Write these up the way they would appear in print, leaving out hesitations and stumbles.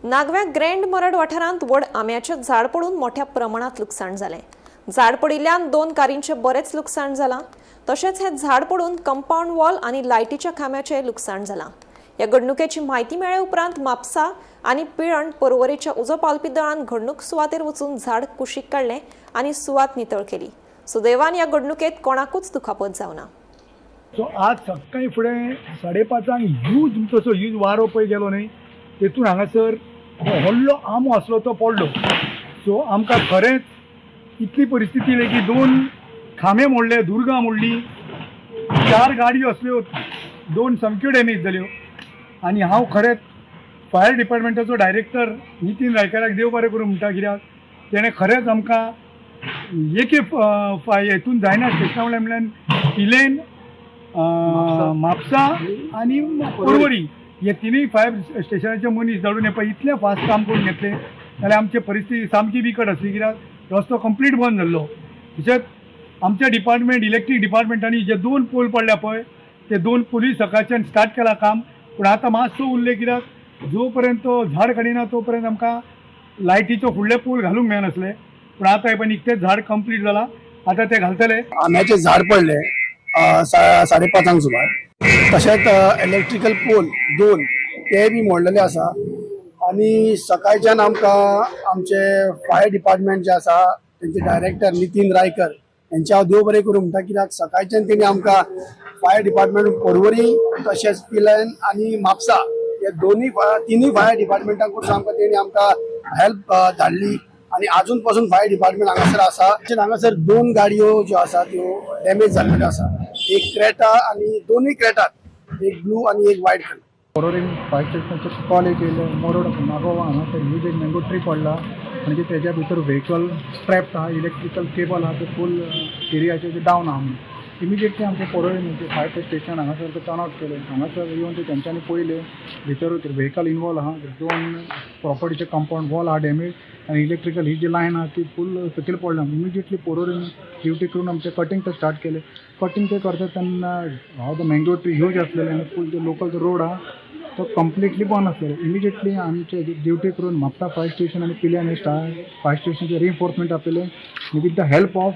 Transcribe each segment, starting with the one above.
नागव्या grand मरड वाठारांत व्हड आंब्याचें झाड पडून मोठ्या प्रमाणात लुकसाण जालें. झाड पडिल्ल्यान 2 कारींचें बरेंच लुकसाण जालां. तशेंच हें झाड पडून कंपावंड वॉल आनी लायटीच्या खांब्याचें लुकसाण जालां. ह्या घडणुकेची म्हायती मेळ्ळे उपरांत म्हापसा आनी पिळण पर्वरेच्या उजो पालोवपी दळान घडणूक सुवातेर वचून झाड कुशीक काडलें आनी सुवात नितळ केली. सुदैवान ह्या घडणुकेत कोणाकूच दुखापत जावना. सो आज सकाळी फुडें 5:30 ह्यूज तसो ह्यूज वारो पळय गेलो न्ही, तेतून हांगासर व्हडलो आंबो आसलो तो पडलो. सो आमकां खरेंच इतली परिस्थिती येयली की 2 खांबे मोडले, दुर्गां मोडली, 4 गाडयो आसल्यो, 2 सामक्यो डॅमेज जाल्यो. आनी हांव खरेंच फायर डिपार्टमेंटाचो डायरेक्टर नितीन रायकाराक देव बरें करूं म्हणटा, कित्याक तेणें खरेंच आमकां एके हेतून जायना स्टेशना वयल्यान म्हणल्यार पिलेन, म्हापसा आनी पर्वरी हे तिनूय फायर स्टेशनाचे मनीस धाडून हे पळय इतलें फास्ट काम करून घेतलें जाल्यार आमची परिस्थिती सामकी बिकट आसली, कित्याक रस्तो कंप्लीट बंद जाल्लो. तशेंच आमच्या डिपार्टमेंट इलेक्ट्रीक डिपार्टमेंटांनी जे 2 पोल पडल्या पळय ते 2 पोली सकाळच्यान स्टार्ट केला काम, पूण आतां मातसो उरलें कित्याक जो पर्यंत तो झाड काडिना तो पर्यंत आमकां लायटीचो फुडले पोल घालूंक मेळनासले. पूण आतां हे पळय निकतेंच झाड कंप्लीट जालां, आतां ते घालतले. आंब्याचें झाड पडलें 5:30 सुमार. तशेंच इलेक्ट्रिकल पोल 2 ते बी मोडलेले आसा. आनी सकाळच्यान आमकां आमचे फायर डिपार्टमेंट जे आसा तेंचे डायरेक्टर नितीन रायकर हेंचे हांव देव बरें करूं म्हणटा, कित्याक सकाळच्यान तेणी आमकां फायर डिपार्टमेंट पर्वरी तशेंच पिलेन आनी म्हापसा हे दोनूय तिनूय फायर डिपार्टमेंटां कडसून आमकां तेणी आमकां हेल्प धाडली. आनी आजून पासून फायर डिपार्टमेंट हांगासर आसा. हांगासर 2 गाडयो ज्यो आसा त्यो डॅमेज जाल्ल्यो आसा, एक क्रेटा आनी दोनूय क्रेटात, एक ब्लू आनी एक व्हायट कलर. पर्वरी फायर स्टेशनाचो कॉल एक येयलो, मोरड नागोवा हांगासर ह्यूज एक मँगो ट्री पडला आनी तेज्या भितर व्हेकल ट्रॅप्ड आहा, इलेक्ट्रिकल केबल आहा ते फूल एरियाचेर डावन आहा म्हणून. इमिजिएटली आमचे पर्वरी फायर स्टेशन हांगासर ते टर्न आवट केलें. हांगासर येवन ते तेंच्यांनी पळयलें, भितर व्हेकल इनवॉल्व आहा, 2 प्रॉपर्टीचे कंपावंड वॉल आहा डॅमेज आनी इलेक्ट्रिकल ही जी लायन आहा ती फूल सकयल पडल्या. इमिजिएटली पर्वरी ड्युटी करून आमचें कटींग ते स्टार्ट केलें. कटींग ते करता तेन्ना हांव तो मँगो ट्री ह्यूज आसलेले आनी फूल जे लोकल जो रोड आहा तो कंप्लिटली बंद आसलेलो. इमिजिएटली आमचे ड्युटी करून म्हापसा फायर स्टेशन आनी पिल्यान फायर स्टेशनचे रिइन्फोर्समेंट आपयलें आनी with the help of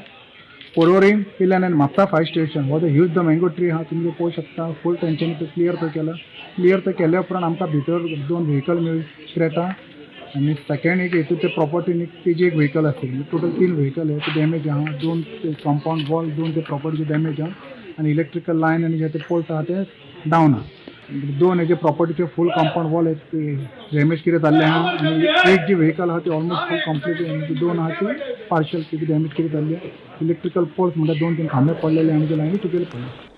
Porvorim, Pilerne आनी म्हापसा फायर स्टेशन हो जो ह्यूज the mango tree आहा तुमी पळोवंक शकता फूल तेंच्यांनी तो क्लियर तो केला. क्लियर तो केल्या उपरांत आमकां भितर 2 व्हेकल मेळ्ळी क्रेटा आनी सेकंड एक हेतून ते प्रॉपर्टीन तेजी एक व्हेकल आसली. टोटल 3 व्हेकल हे ते डॅमेज आहा, 2 ते कंपावंड वॉल, 2 ते प्रॉपर्टीचे डॅमेज आहा आनी इलेक्ट्रिकल लायन आनी जे ते पोल्स आहा ते डावन आहा. 2 हेजे प्रॉपर्टीचे फूल कंपावंड वॉल डॅमेज कितें जाल्लें आहा आनी एक जी व्हेकल आहा ती ऑलमोस्ट फूल कंप्लीट आनी 2 आहा ती पार्शल कितें डॅमेज कितें जाल्ली. इलेक्ट्रिकल पोल्स म्हणल्यार 2-3 खांबे पडलेले आनी ते लायनी तुगेले पडले.